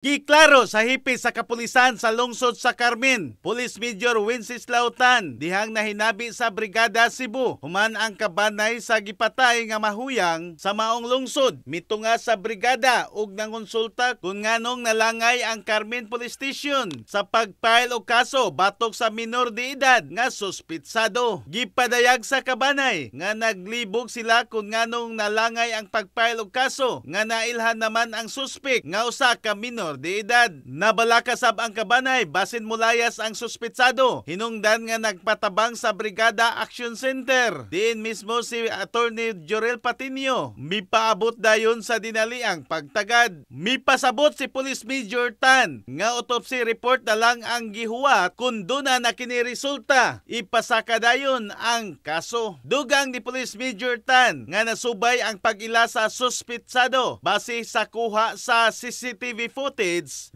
Giklaro sa hepe sa kapulisan sa lungsod sa Carmen, Police Major Wenceslao Tan, dihang nahinabi sa Brigada Cebu. Human ang kabanay sa gipatay nga mahuyang sa maong lungsod, mitunga sa brigada ug nangonsulta kung nganong nalangay ang Carmen Police Station sa pag-file og kaso batok sa minor de edad nga suspitsado. Gipadayag sa kabanay nga naglibog sila kung nganong nalangay ang pag-file og kaso nga nailhan naman ang suspek nga usa ka minor de edad. Nabalaka sab ang kabanay basin mulayas ang suspitsado. Hinungdan nga nagpatabang sa Brigada Action Center. Diin mismo si Attorney Jorel Patinio mipaabot dayon sa dinaliang pagtagad. Mipasabot si Police Major Tan nga autopsy report na lang ang gihuwat kung duna na kini resulta. Ipasaka dayon ang kaso. Dugang ni Police Major Tan nga nasubay ang pag-ila sa suspitsado base sa kuha sa CCTV footage,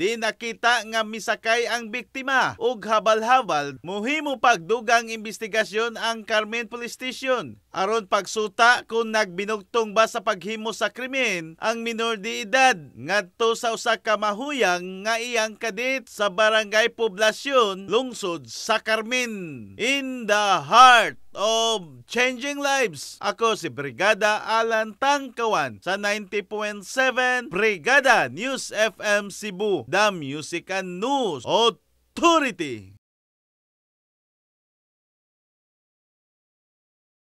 di nakita nga misakay ang biktima ug habal-habal. Muhimo pagdugang investigasyon ang Carmen Police Station aron pagsuta kung nagbinugtong ba sa paghimo sa krimen ang minor de edad ngadto sa usa ka mahuyang nga iyang kadit sa Barangay Poblasyon, lungsod sa Carmen. In the heart of changing lives. Ako si Brigada Alan Tangkawan sa 90.7 Brigada News FM Cebu, the Music and News Authority.